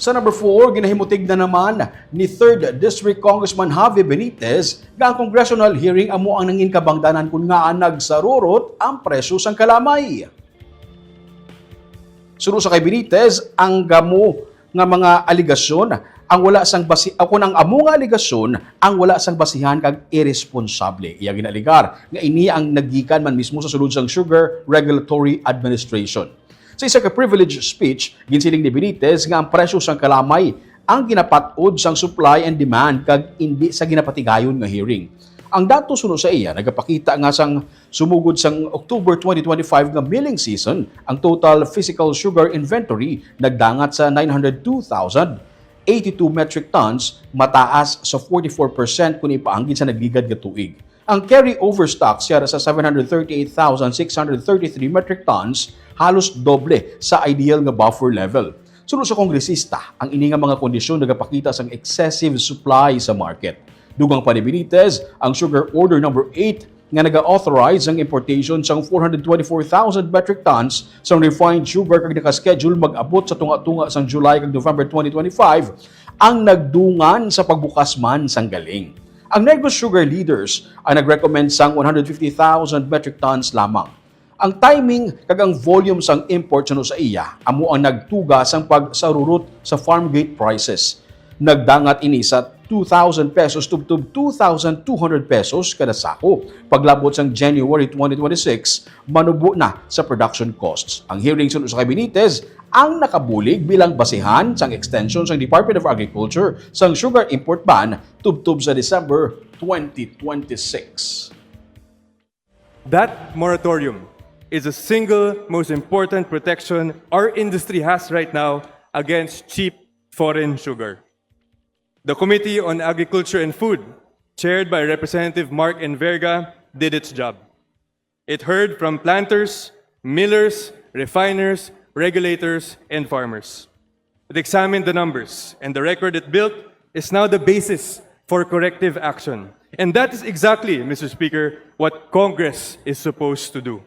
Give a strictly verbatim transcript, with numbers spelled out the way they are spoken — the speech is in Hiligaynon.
Sa number four, ginahimutig na naman ni third District Congressman Javi Benitez nga ang congressional hearing amo ang nangin kabangdanan kun ngaa nagsarurot ang presyo sang kalamay. Suno sa kay Benitez, ang gamo nga mga alegasyon ang wala sang basi o kun ang amo nga alegasyon ang wala sang basihan kag iresponsable. Iya ginalegar nga ini ang naggikan man mismo sa sulod sang Sugar Regulatory Administration. Sa isa ka privilege speech, ginsiling ni Benitez nga ang presyo sang kalamay ang ginapat-od sang supply and demand kag indi sa ginapatigayon nga hearing. Ang datos suno sa iya nagapakita nga sang sumugod sang October twenty twenty-five nga milling season, ang total physical sugar inventory nagdangat sa nine hundred two thousand eighty-two metric tons, mataas sa forty-four percent kun ipaanggid sa nagligad nga tuig. Ang carryover stocks yara sa seven hundred thirty-eight thousand six hundred thirty-three metric tons, halos doble sa ideal nga buffer level. Suno sa kongresista, ang ini nga mga kondisyon nagapakita sang excessive supply sa market. Dugang pa ni Benitez, ang Sugar Order Number Eight nga naga-authorize ang importation sang four hundred twenty-four thousand metric tons sang refined sugar kag naka-schedule mag-abot sa tunga-tunga sang July kag November twenty twenty-five, ang nagdungan sa pagbukas man sang galing. Ang Negros Sugar Leaders ang nag-recommend sang one hundred fifty thousand metric tons lamang. Ang timing kag ang volume sang import suno sa iya amo ang nagtuga sang pagsarurot sa farm gate prices. Nagdangat ini sa two thousand pesos tubtob two thousand two hundred pesos kada sako. Paglabot sang January twenty twenty-six, manubo na sa production costs. Ang hearing suno sa kay Benitez ang nakabulig bilang basihan sang extension sang Department of Agriculture sang sugar import ban tubtob sa December twenty twenty-six. That moratorium is the single most important protection our industry has right now against cheap foreign sugar. The Committee on Agriculture and Food, chaired by Representative Mark Enverga, did its job. It heard from planters, millers, refiners, regulators, and farmers. It examined the numbers, and the record it built is now the basis for corrective action. And that is exactly, Mister Speaker, what Congress is supposed to do.